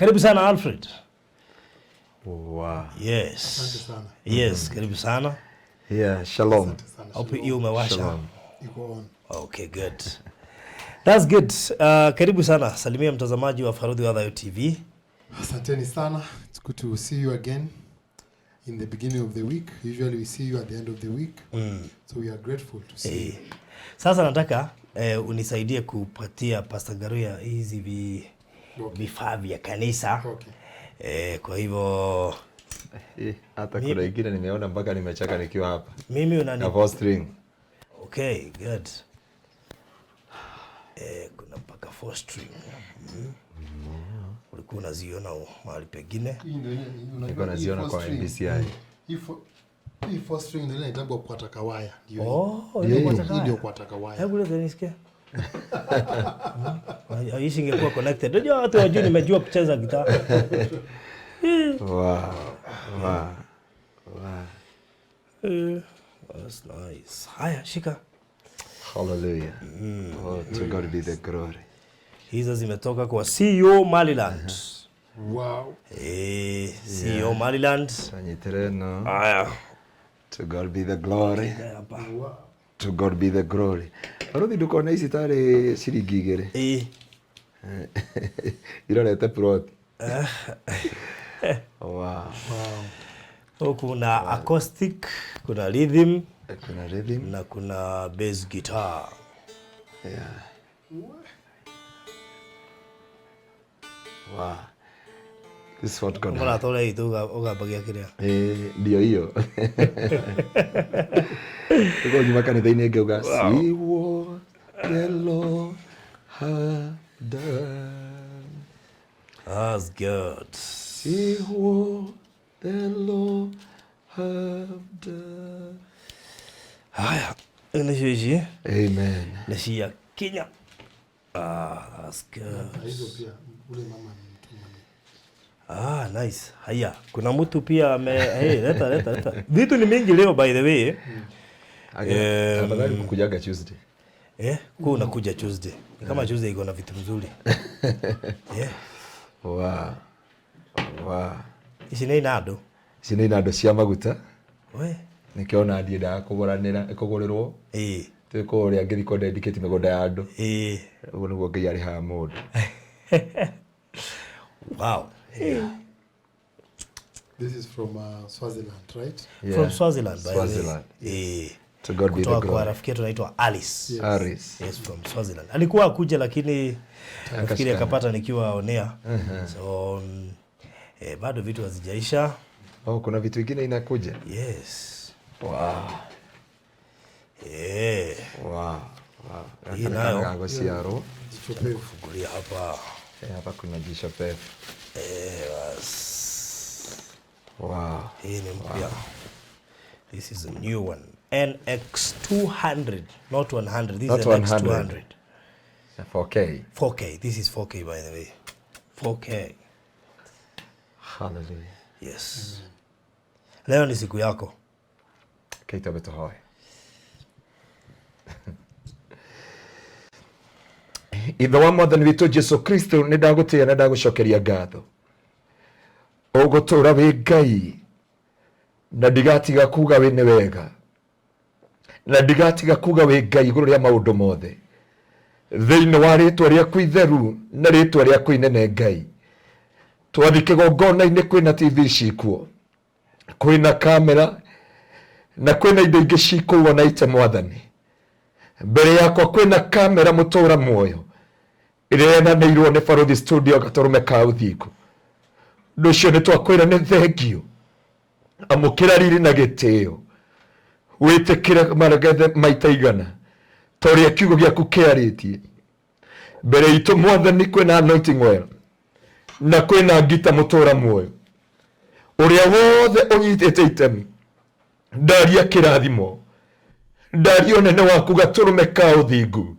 Karibu sana Alfred. Wow. Yes. Asante sana. Yes, karibu sana. Yeah, shalom. Asante sana. Hope hiyo umewasha. Shalom. Iko on. Okay, good. That's good. Karibu sana. Salimia mtazamaji wa Farodhi wa Thayo TV. Asanteni sana. It's good to see you again in the beginning of the week. Usually we see you at the end of the week. So we are grateful to see you. Eh. Sasa nataka unisaidie kupatia Pastor Ngaruiya hizi vifaa vya kanisa. Okay. Kwa hivyo Hata kuna ingine nimeona mpaka nimecheka nikiwa hapa. Mimi unani Na four string. Okay, good. Kuna mpaka four string. Ulikuwa unaziona mahali pengine? Hii ndio ile, hii unajua Nilikuwa hii naziona four kwa string. MBCI. Hii four string ndio ile inaitwa kuata kawaya. Ndio hii. Oh, Ndio ile hii. kuata Hii ndio kawaya. kuata kawaya. Hebu leta nisikie. Hii ingekuwa connected. Unajua watu wajui nimejua kucheza gitaa. Wow. Wow. Wow. That's nice. Haya, shika. Hallelujah. Oh, to God be the glory. Hizo zimetoka kwa CEO Maryland. Wow. CEO Maryland. Tanyitireno. Haya. To God be the glory. Hapa. Wow. To God be the glory. Baruthi ndukona ici tarĩ ciringi igĩrĩ. Irorete plot. Wow. Wow. So kuna acoustic, kuna rhythm, Kuna rhythm. na kuna bass guitar. Yeah. Wow. This is what God Mbona has. tore itu ugambagia kiria? Ndio hiyo. Tuko nyuma kanitha-inĩ ngauga, See what the Lord has done. That's good. See what the Lord have done. Haya, nĩcio ici. Amen. Nĩ cia Kenya. That's good. Na hizo pia ule mama ni mtu mwenye. Nice. Haya, kuna mtu pia ame, hey, leta, leta, leta. Vitu ni mingi leo by the way. Afadhali kukujaga Tuesday. Kwa unakuja Tuesday. Ni kama Tuesday iko na vitu mzuri. Wow. Wow. Ici nĩ inando. Ici nĩ inando cia maguta. We. Nĩkĩo ndiendaga kũgũranĩra, kũgũrĩrwo. Twĩ kũrĩa ngĩthiĩ kũ dedicate mĩgũnda ya andũ. Ũguo nĩguo Ngai arĩhaga mũndũ. Wow. Yeah. This is from Swaziland, right? Yeah. From Swaziland, by the way. Swaziland. To God be the Kutoka kwa glory. rafiki yetu anaitwa Alice. Yes. Alice. Yes, from Swaziland. Alikuwa akuja lakini Akashikana. nafikiri akapata nikiwa on air. So, bado vitu hazijaisha. Oh, kuna vitu vingine inakuja? Yes. Wow. Wow. Wow. Hii Kana nayo. kana gociarwo. Jicho pevu. Kufungulia hapa. Hapa kuna jicho pevu. Bas. Wow. Hii ni mpya. Wow. This is a new one. NX200, not 100. This Not is NX 100. 200. 4K. 4K. This is 4K, by the way. 4K. Hallelujah. Yes. Leo ni siku yako. Keita betuhoe. Ithe wa Mwathani witũ Jesu Kristo, nĩ ndagũtĩĩa na ndagũcokeria ngatho. Ũgũtũũra wĩ Ngai na ndigatiga kuga wĩ nĩ wega, na ndigatiga kuga wĩ Ngai igũrũ rĩa maũndũ mothe. Thĩinĩ wa rĩtwa rĩaku itheru na rĩtwa rĩaku inene Ngai, twathi kĩgongona-inĩ kwĩna TV cikuo, kwĩna kamera na kwĩna indo ingĩ cikũu ona ite Mwathani. Mbere yakwa kwĩna kamera mũtũra muoyo ĩrĩa yenanĩirwo nĩ Baruthi Studio gatũrũme ka ũthingu. Ũndũ ũcio nĩ twakwĩra nĩ thengio, amũkĩra riri na gĩtĩo, wĩtĩkĩre magethe maita igana ta ũrĩa kiugo gĩaku kĩarĩtie. Mbere itũ Mwathani kwĩna anointing oil na kwĩna ngita mũtũra muoyo. Ũrĩa wothe ũnyitĩte itemi, ndaria kĩrathimo, ndaria ũnene waku gatũrũme ka ũthingu,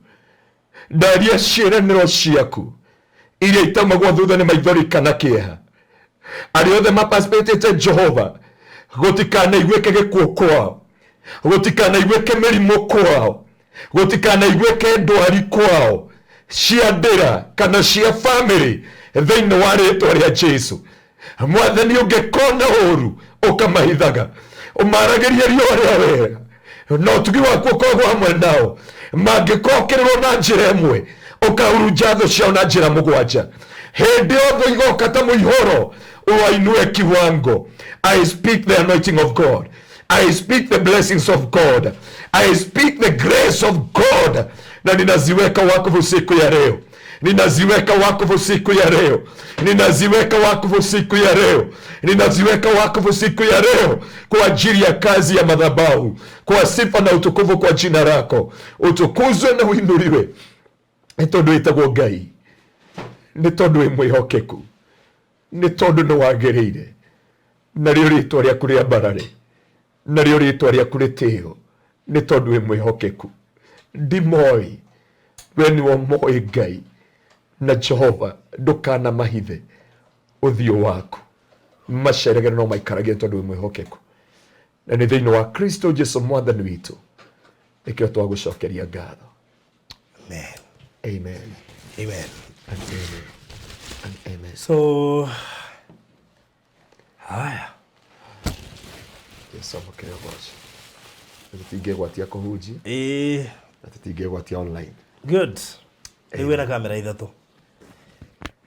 ndaria ciĩranĩro ciaku iria itamagwo thutha nĩ maithori kana kĩeha. Arĩa othe mapacipĩtĩte Jehova, gũtikanaiguĩke gĩkuũ kwao, gũtikanaiguĩke mĩrimũ kwao, gũtikanaiguĩke ndwari kwao, cia ndĩra kana cia family. Thĩinĩ wa rĩtwa rĩa Jesu, Mwathani, ũngĩkona ũru ũkamahithaga, ũmaragĩrie riũa rĩa wega na ũtugi waku ũkoragwo hamwe nao. Mangĩkokĩrĩrwo na njĩra ĩmwe, ũkahurunja thũ ciao na njĩra mũgwanja. Hĩndĩ yothe igoka ta mũihũro, ũwainue kiwango. I speak the anointing of God. I speak the blessings of God. I speak the grace of God, na ninaziweka wakfu siku ya leo, ninaziweka wakfu siku ya leo, ninaziweka wakfu siku ya leo, ninaziweka wakfu siku ya leo kwa ajili ya kazi ya madhabahu, kwa sifa na utukufu kwa jina lako. Utukuzwe na uinuliwe, nĩ tondũ wĩtagwo Ngai, nĩ tondũ wĩ mwĩhokeku, nĩ tondũ nĩ wagĩrĩire, narĩo rĩtwa rĩaku rĩambarare, narĩo rĩtwa rĩaku rĩtĩo, nĩ tondũ wĩ mwĩhokeku. Ndimoĩ, we nĩwe ũmoĩ, Ngai na Jehova. Ndũkanamahithe ũthiũ waku, maceregere no maikaragie, tondũ wĩ mwĩhokeku. Na nĩ thĩinĩ wa Kristo Jesu Mwathani witũ nĩkĩo twagũcokeria ngatho. Amen. Amen. Amen. And amen and amen. So haya. Jesu amũkĩre ũgoci. Tũtingĩgwatia kũhunjia na tũtingĩgwatia online. Good. Rĩu wĩna kamera ithatũ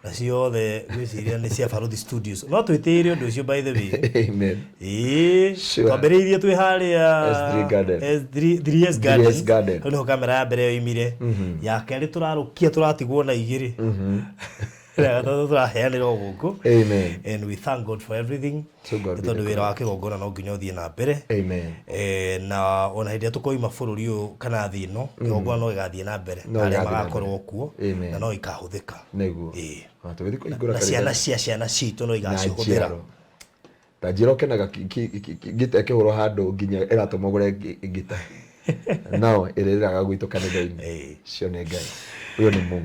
na ciothe ngwĩciria nĩ cia Baruthi Studios. No twĩtĩĩre ũndũ ũcio, by the way. Amen. Twambĩrĩirie twĩ harĩa S3 Garden. S3 3S Garden. 3S Garden. Hau nĩho kamera ya mbere yoimire. Ya kerĩ tũrarũkia, tũratigwo na igĩrĩ. Ya gatatũ tũraheanĩra o gũkũ. Amen. And we thank God for everything. To God Nĩ be the tondũ wĩra wa kĩgongona no nginya ũthiĩ na mbere. Amen. Na ona hĩndĩ ĩrĩa tũkoima bũrũri ũyũ kana thĩ ĩno, kĩgongona no gĩgathiĩ na mbere No na arĩa gĩgathiĩ na magakorwo kuo Amen. na no ikahũthĩka. Nĩguo. Tũgĩthiĩ kũhingũra Na kanitha. ciana cia ciana citũ no Na igacihũthĩra. njiaro ta njĩra ũkenaga ngita ĩkĩhũrwo handũ nginya ĩratũma ũgũre ngita nao ĩrĩrĩraga gwitũ kanitha-inĩ. Cio nĩ Ngai, ũyũ nĩ Mungu.